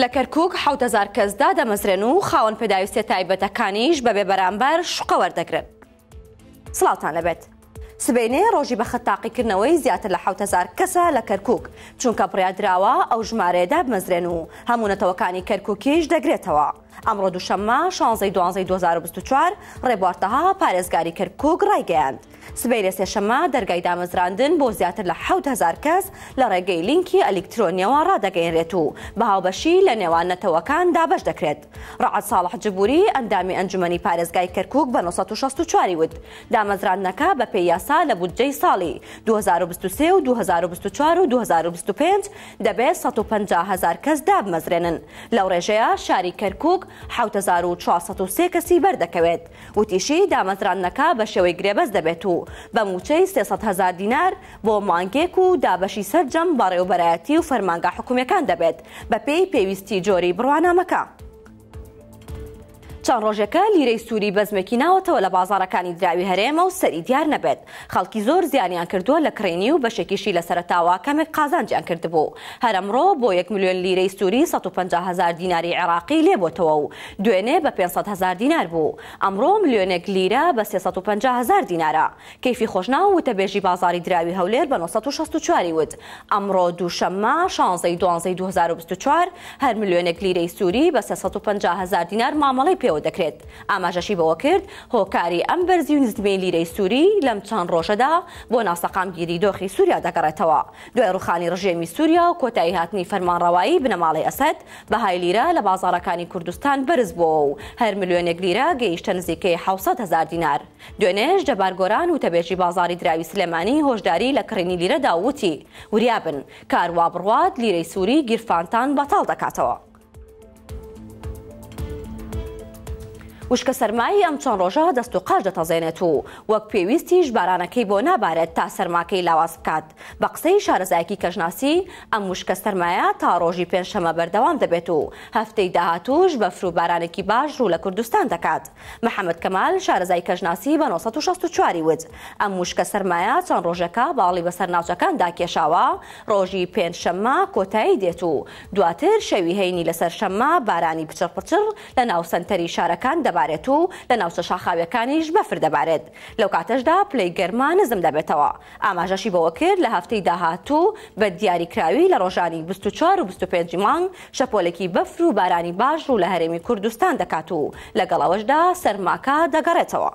لە کەرکوک 7000 کەس دادەمەزرێن و خاوەن پێداویستیە تایبەتەکانیش بەبێ بەرامبەر شوقە وەردەگرن. سڵاوتان لەبێت. سبەینێ ڕۆژی بەخت تاقیکردنەوەی زیاتر لە 7000 کەسە لە کەرکوک، چونکە بڕیاردراوە ئەو ژمارەیە دابمەزرێن و هەموو نەتەوەکانی کەرکوکیش دەگرێتەوە. ئەمڕۆ دووشەممە 16 ی دوانزەی 2024 ڕێبوار تەها پارێزگاری کەرکوک ڕایگەیاند، سبەینێ سێشەممە دەرگای دامەزراندن بۆ زیاتر لە 7000 کەس لە ڕێگەی لینکی ئەلیکترۆنیەوە ڕادەگەیەنرێت و بە هاوبەشی لە نێوان نەتەوەکان دابەش دەکرێت. ڕەعد ساڵح جبوری، ئەندامی ئەنجومەنی پارێزگای کەرکوک بە 964 ی وت، دامەزراندنەکە بەپێی یاسا لە بودجەی ساڵی 2023 و 2024 و 2025 دەبێت 150 هەزار کەس دابمەزرێنن، لەو ڕێژەیە شاری کەرکوک 7403 کەسی بەردەکەوێت. وتیشی، دامەزراندنەکە بە شێوەی گرێبەست دەبێت و بە مووچەی 300 هەزار دینار بۆ مانگێک و دابەشی سەرجەم بەڕێوەبەرایەتی و فەرمانگە حکومییەکان دەبێت بەپێی پێویستی جۆری بڕوانامەکە. چەند ڕۆژێکە لیرەی سووری بەزمێکی ناوەتەوە لە بازاڕەکانی دراوی هەرێمە و سەری دیار نەبێت خەڵکی زۆر زیانیان کردووە لە کڕینی و بەشێکیشی لە سەرەتاوە کەمێک قازانجیان کردبوو. هەر ئەمڕۆ بۆ یەک ملیۆن لیرەی سووری 150 هەزار دیناری عێراقی لێبۆتەوە و دوێنێ بە 500 هەزار دینار بوو. ئەمڕۆ ملیۆنێک لیرە بە 350 هەزار دینارە. کەیفی خۆشناو وتەبێژی بازاڕی دراوی هەولێر بە 964 ی وت، ئەمڕۆ دووشەممە 16 ی دوانزەی 2024 هەر ملیۆنێک لیرەی سووری بە 350 هەزار دینار مامەڵەی پێوە دەکرێت. ئاماژەشی بەوە کرد، هۆکاری ئەم بەرزی و نزمیەی لیرەی سووری لەم چەند ڕۆژەدا بۆ ناسەقامگیری دۆخی سووریا دەگەڕێتەوە. دوای ڕووخانی ڕژێمی سووریا و کۆتاییهاتنی فەرمانڕەوایی بنەماڵەی ئەسەد، بەهای لیرە لە بازاڕەکانی کوردستان بەرزبووەوە و هەر ملیۆنێک لیرە گەیشتە نزیکەی 700 هەزار دینار. دوێنێش جەبار گۆران وتەبێژی بازاڕی دراوی سلێمانی هۆشداری لە کڕینی لیرە دا و وتی، وریابن، کار وابڕوات لیرەی سووری گیرفانتان بەتاڵ دەکاتەوە. وشکە سەرمای ئەم چەند ڕۆژە دەست و قاچ دەتەزێنێت و وەک پێویستیش بارانەکەی بۆ نابارێت تا سەرماکەی لاواز بکات. بە قسەی شارەزایەکی کەشناسی، ئەم وشکە سەرمایە تا ڕۆژی پێنجشەممە بەردەوام دەبێت و هەفتەی داهاتووش بەفر و بارانێکی باش ڕوو لە کوردستان دەکات. محەمەد کەمال، شارەزای کەشناسی بە 964 ی وت، ئەم وشکە سەرمایە چەند ڕۆژێکە باڵی بەسەر ناوچەکاندا کێشاوە، ڕۆژی پێنجشەممە کۆتایی دێت و دواتر شەوی هەینی لەسەر شەممە بارانی پچڕپچڕ لە ناو سەنتەری شارەکان دەبارێت و لە ناوچە شاخاویەکانیش بەفر دەبارێت، لەو کاتەشدا پلەی گەرما نزم دەبێتەوە. ئاماژەشی بەوە کرد، لە هەفتەی داهاتوو بە دیاریکراوی لە ڕۆژانی 24 و 25 مانگ شەپۆلێکی بەفر و بارانی باش ڕوو لە هەرێمی کوردستان دەکات و لەگەڵ ئەوەشدا سەرماکە دەگەڕێتەوە.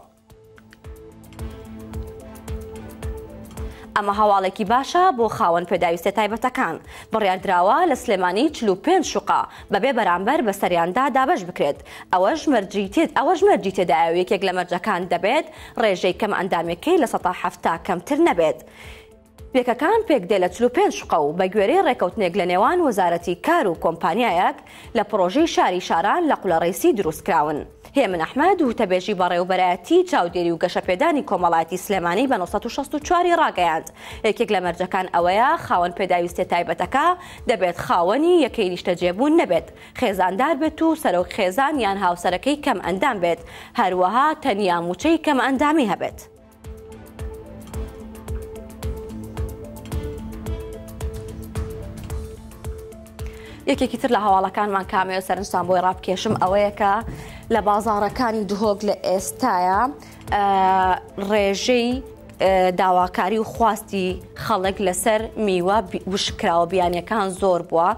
ئەمە هەواڵێکی باشە بۆ خاوەن پێداویستە تایبەتەکان، بڕیاردراوە لە سلێمانی 45 شوقە بەبێ بەرامبەر بەسەریاندا دابەش بکرێت، ئەوەش مەرجی ئەوەش مەرجی تێدایە و یەکێک لە مەرجەکان دەبێت ڕێژەی کەمئەندامیەکەی 70% کەمتر نەبێت. یەکەکان پێکدێ لە 45 شوقە و بەگوێرەی ڕێکەوتنێک لە نێوان وەزارەتی کار و کۆمپانیایەک لە پڕۆژەی شاری شاران لە قولەڕەیسی دروستکراون. هێمن ئەحمەد، وتەبێژی بەڕێوەبەرایەتیی چاودێری و گەشەپێدانی کۆمەڵایەتی سلێمانی بە 964 ی ڕاگەیاند، یەکێک لە مەرجەکان ئەوەیە خاوەن پێداویستیە تایبەتەکە دەبێت خاوەنی یەکەی نیشتەجێبوون نەبێت، خێزاندار بێت و سەرۆک خێزان یان هاوسەرەکەی کەمئەندام بێت، هەروەها تەنیا مووچەی کەمئەندامی هەبێت. یەکێکی تر لە هەواڵەکانمان کامەوە سەرنجتان بۆی ڕابکێشم ئەوەیە کە لە بازاڕەکانی دهۆک لە ئێستاە ڕێژەی داواکاری و خواستی خەڵک لەسەر میوە وشکراوە بیانیەکان زۆر بووە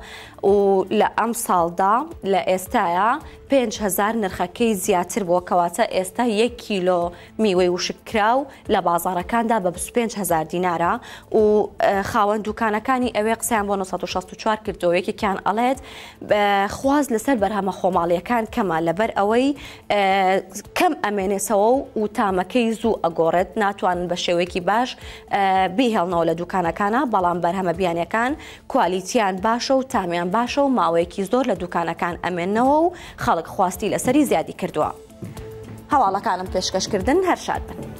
و لە ئەم ساڵدا لە ئێستاە 5هزار نرخەکەی زیاتر بووە کەواتە ئێستا یەک کیلۆ میوەی وشککراو لە بازاڕەکاندا بە 25 هەزار دینارە و خاوەن دوکانەکانی ئەوێ قسەیان بۆ 964 کردەوە یەکێکیان ئەڵێت خواست لەسەر بەرهەمە خۆماڵیەکان کەمە لەبەر ئەوەی کەم ئەمێنێتەوە و تامەکەی زوو ئەگۆڕێت ناتوانن بە شێوەیەکی باش بیهێڵنەوە لە دوکانەکانە بەڵام بەرهەمە بیانەکان کوالیتیان باشە و تامیان باشە و ماوەیەکی زۆر لە دوکانەکان ئەمێنەوە و خەڵک خواستی لەسەری زیادی کردووە. هەواڵەکانم پێشکەش کردن هەر شاد بن.